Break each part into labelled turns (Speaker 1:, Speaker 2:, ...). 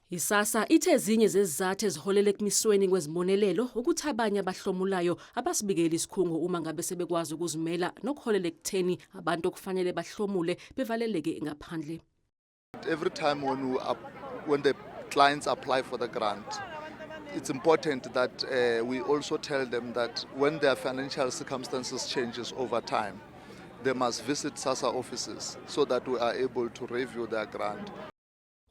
Speaker 1: I-SASSA ithe ezinye zezizathu eziholela ekumisweni kwezibonelelo ukuthi abanye abahlomulayo abasibikeli isikhungo uma ngabe sebekwazi ukuzimela, nokuholela ekutheni abantu okufanele bahlomule bevaleleke ngaphandle.
Speaker 2: Every time when the clients apply for the grant, it's important that we also tell them that when their financial circumstances changes over time, they must visit SASSA offices so that we are able to review their grant.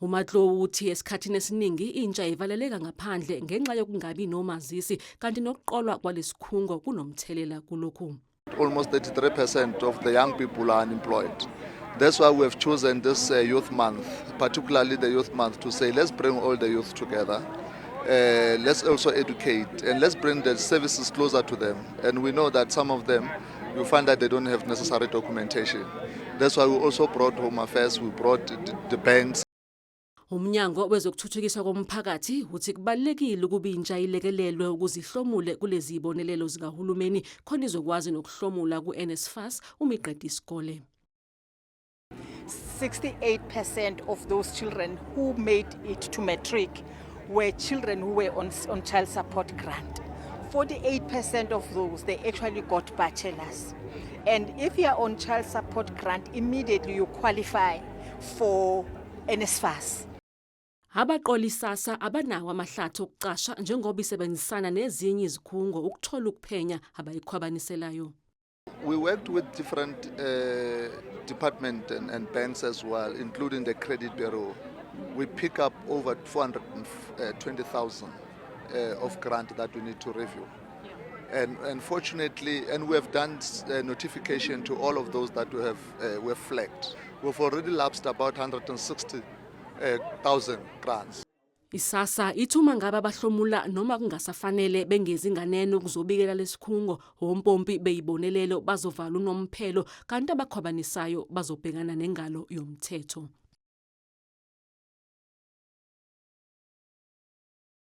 Speaker 1: UMatlou uthi esikhathini esiningi intsha ivaleleka ngaphandle ngenxa yokungabi nomazisi, kanti nokuqolwa kwalesikhungo kunomthelela kulokhu.
Speaker 2: Almost 33% of the young people are unemployed. That's why we have chosen this Youth Month, particularly the Youth Month, to say let's bring all the youth together. Let's also educate and let's bring the services closer to them. And we know that some of them, you find that they don't have necessary documentation. That's why we also brought Home Affairs, we brought the banks.
Speaker 1: Umnyango wezokuthuthukiswa komphakathi uthi kubalulekile ukuba intsha ilekelelwe ukuze ihlomule kulezi zibonelelo zikahulumeni, khona izokwazi nokuhlomula ku-NSFAS uma iqeda isikole.
Speaker 3: 68% of those children who made it to matric were children who were on child support grant. 48% of those, they actually got bachelors. And if you are on child support grant, immediately you qualify for NSFAS.
Speaker 1: Abaqola i-SASSA abanawo amahlathi okucasha njengoba isebenzisana nezinye izikhungo ukuthola ukuphenya abayikhwabaniselayo.
Speaker 2: We worked with different department and banks as well, including the credit bureau. We pick up over 420,000 of grant that we need to review. And unfortunately, and we have done notification to all of those that we have flagged. We've already lapsed about 160,000 grants.
Speaker 1: I-SASSA ithi uma ngabe abahlomula noma kungasafanele bengezi nganeno ukuzobikela lesikhungo, ompompi bezibonelelo bazovala unomphelo, kanti abakhwabanisayo bazobhekana nengalo yomthetho.